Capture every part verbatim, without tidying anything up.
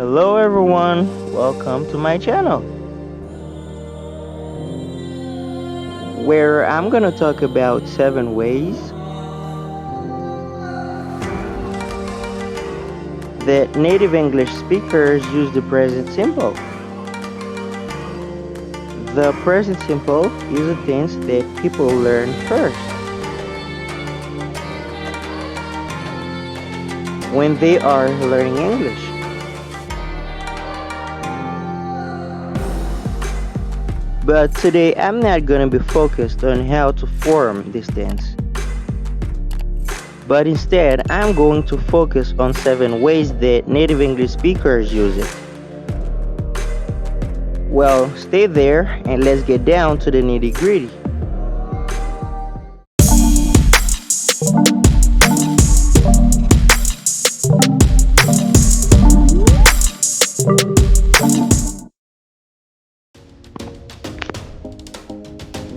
Hello everyone, welcome to my channel, where I'm gonna talk about seven ways that native English speakers use the present simple. The present simple is a tense that people learn first when they are learning English. But today I'm not gonna be focused on how to form this tense. But instead, I'm going to focus on seven ways that native English speakers use it. Well, stay there and let's get down to the nitty gritty.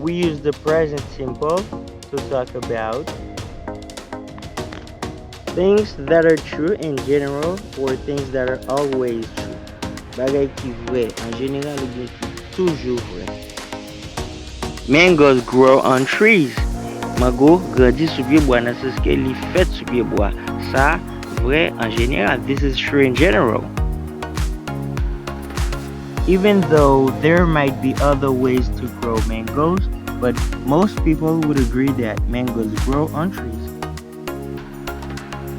We use the present simple to talk about things that are true in general or things that are always true. Bagay ki vrè an jeneral oubyen ki toujou vrè. Mangoes grow on trees. Mango grandi sou pye bwa, nan sans ke li fèt sou pye bwa. Sa vrè an jeneral. This is true in general. Even though there might be other ways to grow mangoes, but most people would agree that mangoes grow on trees.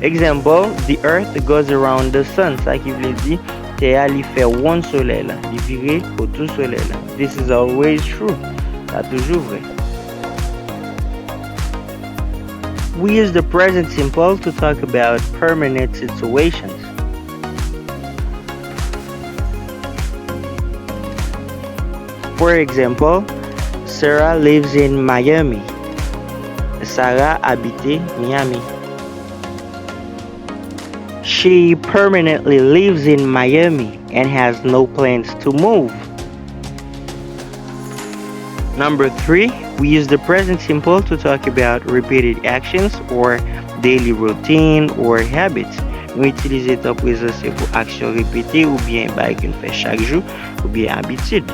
Example, the earth goes around the sun, sa ki vle di tè a li fè wonn solèy la, li vire otou solèy la. This is always true. Sa toujou vrè. We use the present simple to talk about permanent situations. For example, Sarah lives in Miami. Sara abite Miami. She permanently lives in Miami and has no plans to move. Number three, we use the present simple to talk about repeated actions or daily routine or habits. Nou itilize tan prezan se pou aksyon repete oubyen bagay ke n fè chak jou oubyen abitid.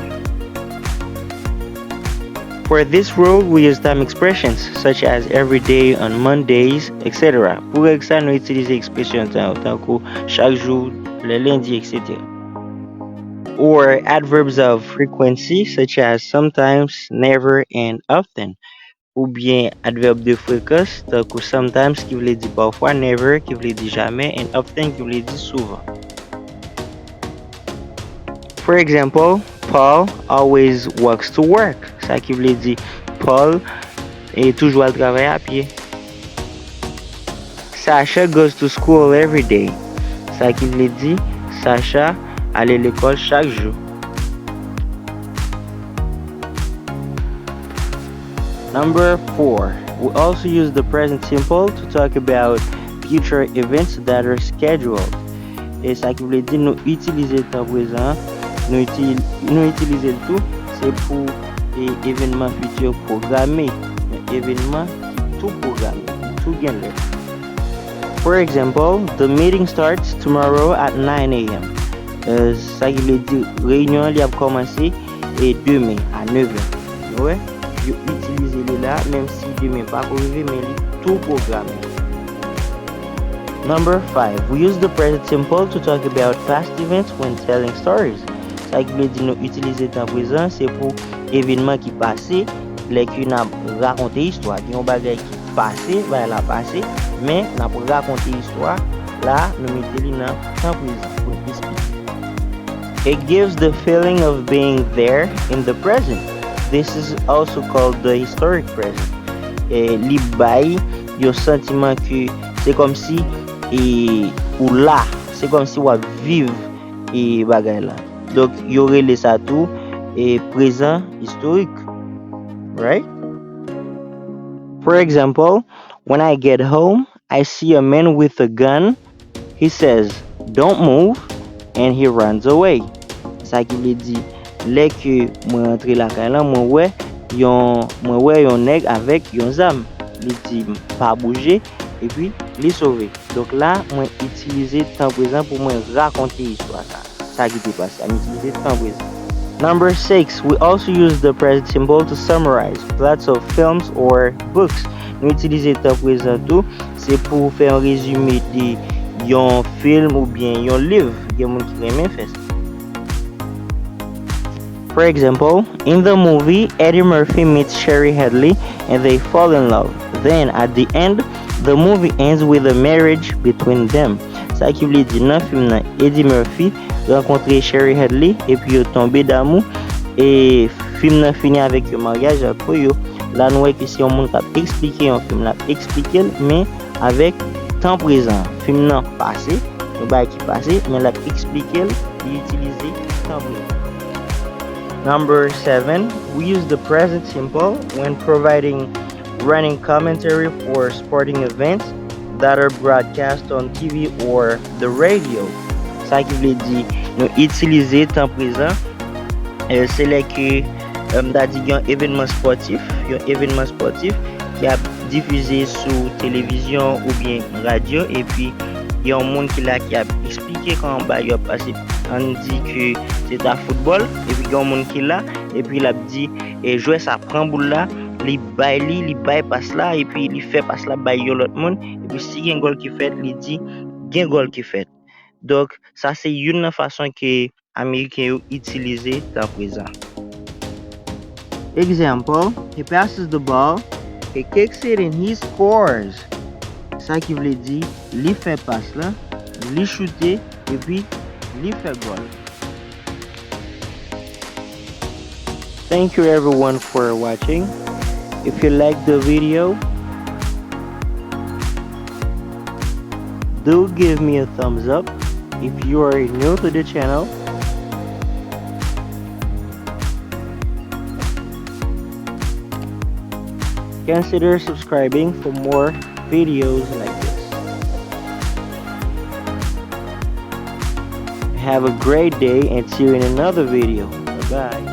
For this rule, we use time expressions such as every day, on Mondays, et cetera. Pou règ sa, nou itilize ekspresyon tan yo, tankou chak jou, lè lendi, et cetera. Or adverbs of frequency such as sometimes, never, and often. Oubyen advèb de frekans, tankou sometimes ki vle di pafwa, never ki vle di jamè, and often ki vle di souvan. For example, Paul always walks to work. Sa ki vle di Paul e toujou al travay a pye. Sasha goes to school every day. Sa ki vle di Sasha ale lekòl chak jou. Number four, we also use the present simple to talk about future events that are scheduled. E sa ki vle di nou itilize tan prezan, nou, itil, nou itilize l tou, se pou e, evènman fiti pwograme, yon evènman ki tou pwograme, ki tou gen lè. For example, the meeting starts tomorrow at nine a m. E, sa ki vle di reyinyon an li ap kòmanse e demen a nevè. Nou wè, yo itilize li la, menm si demen pa ko rive, men li tou pwograme. Number five, we use the present simple to talk about past events when telling stories. Sa ki vle di nou itilize tan prezan, se pou evènman ki pase, lè ke n ap rakonte istwa. Gen yon bagay ki pase, bagay la pase, men n ap rakonte istwa la, nou mete li nan tan prezan pou n esplike. It gives the feeling of being there in the present. This is also called the historic present. E li bay yon santiman ke se kòmsi e, ou la, se kòmsi w ap viv e, bagay la. Donk, yo rele sa tou e, prezan istorik. Right? For example, when I get home, I see a man with a gun. He says, "Don't move," and he runs away. Sa ki vle di, lè ke mwen rantre lakay lan, mwen wè yon, mwen wè yon nèg avèk yon zam. Li di, "Pa bouje," epi li sove. Donk la, mwen itilize tan prezan pou mwen rakonte istwa sa. Sa ki te pase a, m itilize tan prezan. Number six, we also use the present simple to summarize plots of films or books. Nou itilize tan prezan tou, se pou fè yon rezime de yon fim oubyen yon liv. Gen moun ki renmen fè sa. For example, in the movie, Eddie Murphy meets Sherry Hadley and they fall in love. Then, at the end, the movie ends with a marriage between them. Sa ki vle di, nan fim nan, Eddie Murphy rankontre Sherry Hadley epi yo tonbe damou. E fim nan fini avèk yon maryaj ant yo. La, nou wè ke se yon moun k ap eksplike yon fim. L ap eksplike l, men avèk tan prezan. Fim nan pase, yon bagay ki pase, men l ap eksplike l, li itilize tan prezan. Number seven, we use the present simple when providing running commentary for sporting events that are broadcast on T V or the radio. Sa ki vle di, nou itilize tan prezan, eh, se lè ke, eh, m ta di gen yon evènman spòtif, yon evènman spòtif ki ap difize sou televizyon oubyen radyo, epi gen yon moun ki la ki ap eksplike kòman bagay yo ap pase. Ann di ke se ta foutbòl, epi gen yon moun ki la, epi l ap di, e jwè sa pran boul la, li bay li, li bay pas la, epi li fè pas la bay yon lòt moun, epi si gen gòl ki fèt, li di, gen gòl ki fèt. Donk, sa se youn nan fason ke Ameriken yo itilize tan prezan. Example, he passes the ball, he kicks it and he scores. Sa ki vle di, li fè pas la, li choute, epi li fè gòl. Thank you everyone for watching. If you like the video, do give me a thumbs up. If you are new to the channel, consider subscribing for more videos like this. Have a great day and see you in another video. Bye bye.